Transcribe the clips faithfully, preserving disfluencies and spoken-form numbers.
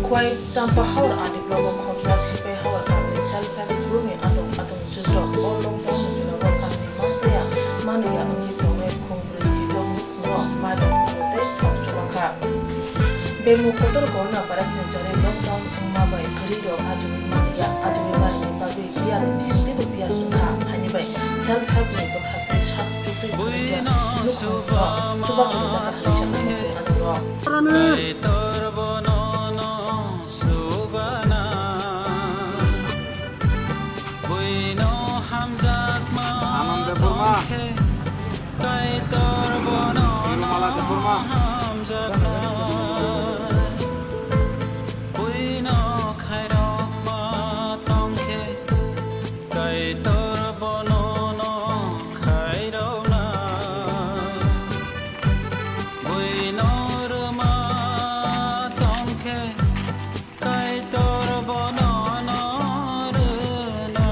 Wai Champahor ani blogo khobjak Sipaihor kami self help group ni adong adong jutrok o lockdown ni jora o kami masaya manliya wngwi tongnai khum brwichi dong no mairum tei thok chubakha. Bemuk kotor corona virus ni jora lockdown wngma bai kwrwi rok ajugwi manliya, ajugwi manliya bagwi bial bising teibo bial wngkha haini bai self help ni bwkha tei sak chutwi kwrwngya nukhung no chubachu rijak kha hai sakha nukhung adongrok. Kaitor bono no subana, buino hamjakma Anand Debbarma. Tongkhe, Kaitor bono Nirmala Debbarma. Hamjakma, buino khairokma tongkhe, Kaitor bono no khairokna, buino rwma tongkhe, Kaitor bono no rwnai.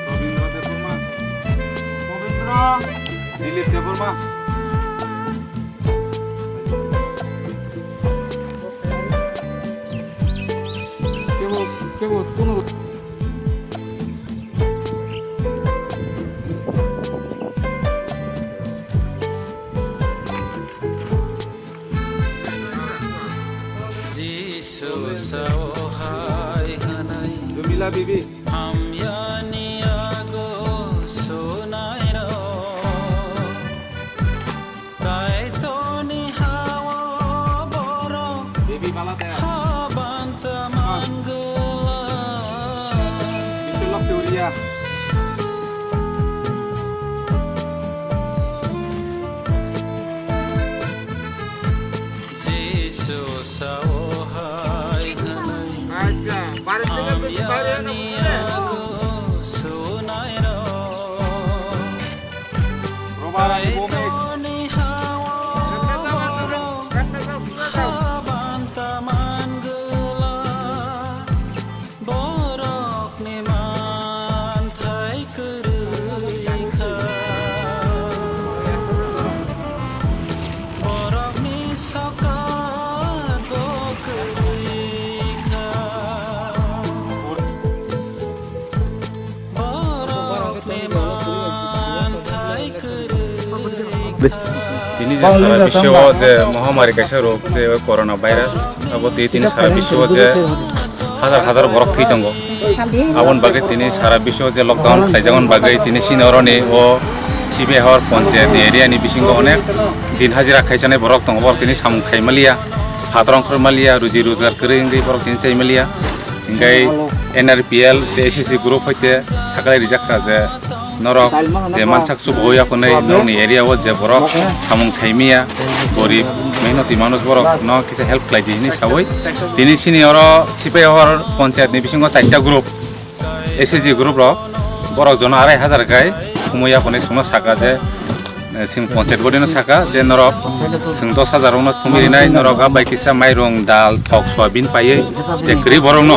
Robindra Debbarma. Robindra. Dilip Debbarma. Kebo, kebo, kono Jisu sao hai hwnwi Lumila Bibi. Hamyani yago sunairok. Kaitorni hao borok Baby Malate. Habanta mangwlak. Bisu Lokti Uria. Jisu sao hai hwnwi Acha, bari minute besi bari na hamyani buji de. Yago sunairok. Roba, Roba, Roba. Kaitorni hao borok habanta mangwlak. Borokni manthai kwrwi kha. Borokni sokat bo kwrwi kha. Borokni manthai kwrwi kha. Tini je sara bisio je mohamari kaisa rog je corona virus, abo tei tini sara bisio je hajar hajar borok thwi tongo. Aboni bagwi tini sara bisio je lockdown khlaijak, aboni bagwi tini sini oroni o Sipaihor ponchayat ni area ni bisingo onek din hajira khaijaknai borok tongo, borok tini samung khai maliya, phatrong khor maliya, ruji rojgar kwrwi wngwi borok tini chai maliya. Hingkai N R P L tei S S G group hoite saklai rijak kha je norok je mansak chubaui aphunai norokni area o je borok samung khaimiya, gorib mehnoti manush borok no kisa help khlai di hinwi saui tini sini oro Sipaihor ponchayat ni bisingo chaita group, S S G group rok borok jono arai hajar kai khumui aphunai chwngno saka je Sing ponchayat body no saka je norok chwng dos hajar rok no thumwi rinai, norok a bai kisa mairung, dal, thok, soyabin paiwi je kwrwi borok no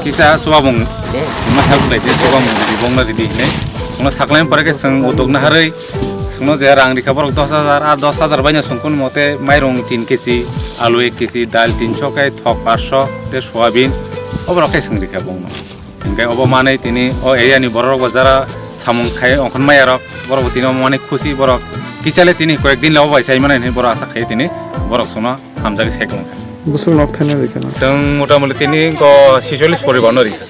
kisa chubamung sima help khlai di, chubamung ribong no ridi hinwi chwngno saklaini pore khe chwng utuk naharwi chwngno je rang rikha borok dos hajar, a dos hajar bai no chwng kun mote mairung tin kg, alu ek kg, dal tinso kai thok paanso tei soyabin oborok khe chwng rikha bongno. Hingke obo manwi tini o area ni borok rok bo jara samung khai ongkhormaya rok borok bo tini omo manwi khusi borok kichale tini koyek din le obo bai sai mani hinwi borok asa khai tini borok chwngno hamjagwi sai kwlwng kha. Bwswk nok thani rikha na? Chwng mota moti tini ko sicholis poribar no rikha.